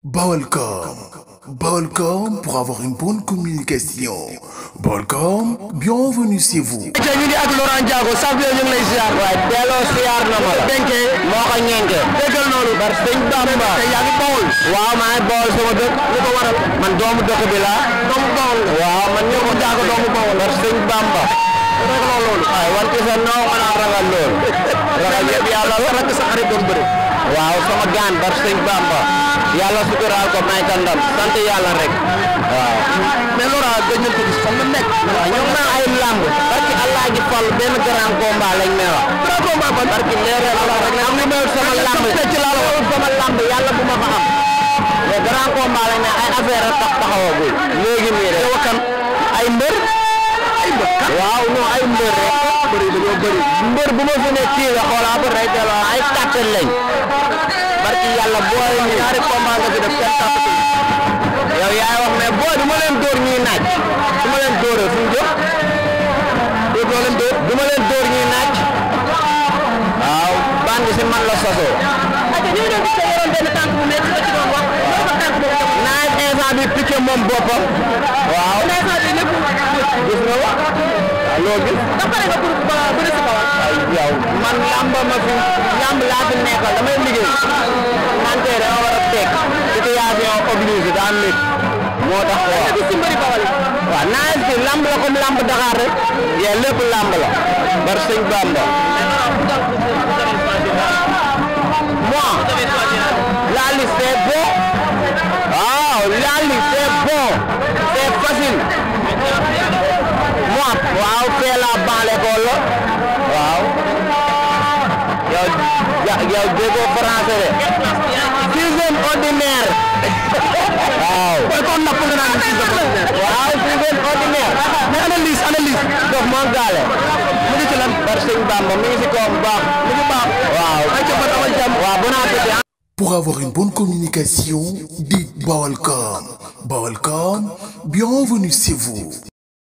Balcom. Balcom pour avoir une bonne communication. Balcom, bienvenue chez vous. ñu ngi ak Laurent Ndiago Savio ñu ngi lay ziar. waaye delloo ziar na ma. denke moo ko ñenke. déggal noonu. bar sëñ Bamba. te yaa ngi Bawol. waaw maa ngi Bawol sama dëkk. li ko waral man doomu dëkk bi laa. doomu Bawol la. waaw man ñoo ko Ndiago doomu Bawol. bar sëñ Bamba. ragaloo loolu. waaye wante sa noo mën a ragal loolu. ragal yëpp yàlla la rek sa xarit doon bëri. waaw sama gaan bar sëñ Bamba. yàlla suturaal ko may ka ndam sant yàlla rek waaw. mais Laurent dañu ko gis fan la nekk. waaw ñoom naa ay lamb parce que Allah ji fal benn grand combat lañ may wax. grand combat ban parce que leeral la rek am lu may sama lamb ci la la sama lamb yàlla bu ma ko am. mais grand combat lañ ne ay affaire a tax taxawagul léegi nii rek. kan ay mbër. ay mbër kan waaw non ay mbër rek. bëri dañoo bëri mbër bu ma fi ne kii la xoolaa ba rek delloo ay kàttan lañ. barki yàlla booy ñaari combat nga fi def kenn tapatu yow yaay wax mais booy du ma leen dóor ñuy naaj du ma leen dóoree fu mu jëm doo leen dóor du ma leen dóor ñuy naaj waaw band si man la sosoo. ak ñu doon gis yoroon benn tànk bu métti ci doon wax loolu tànk boobu naaj instant bi piqué moom boppam waaw instant bi lépp gis nga wax loolu gis da pare nga pour bëri si kawal yow man lamb ma fi lamb laa fi nekkal damay liggéey man tey dama war a teg situation obligé daa nit moo tax waaw naa fi lamb la comme lamb Dakar rek yee lépp lamb la bar sëñ Bamba moi la liste c'est bon waaw la liste c'est bon c'est facile moi waaw fee la ban l'école la waaw yow déggoo français de sixième ordinaire waaw koy kon napp nga naan sixième ordinaire waaw sixième ordinaire mais analyse dox moo gaale mu ngi ci lan bar sëñ Bamba mi ngi si kaw bu baax mu ngi baax waaw ay ca bat amal jàmm waaw bon appétit. Pour avoir une bonne communication, dites Balcom. Balcom, bienvenue chez vous.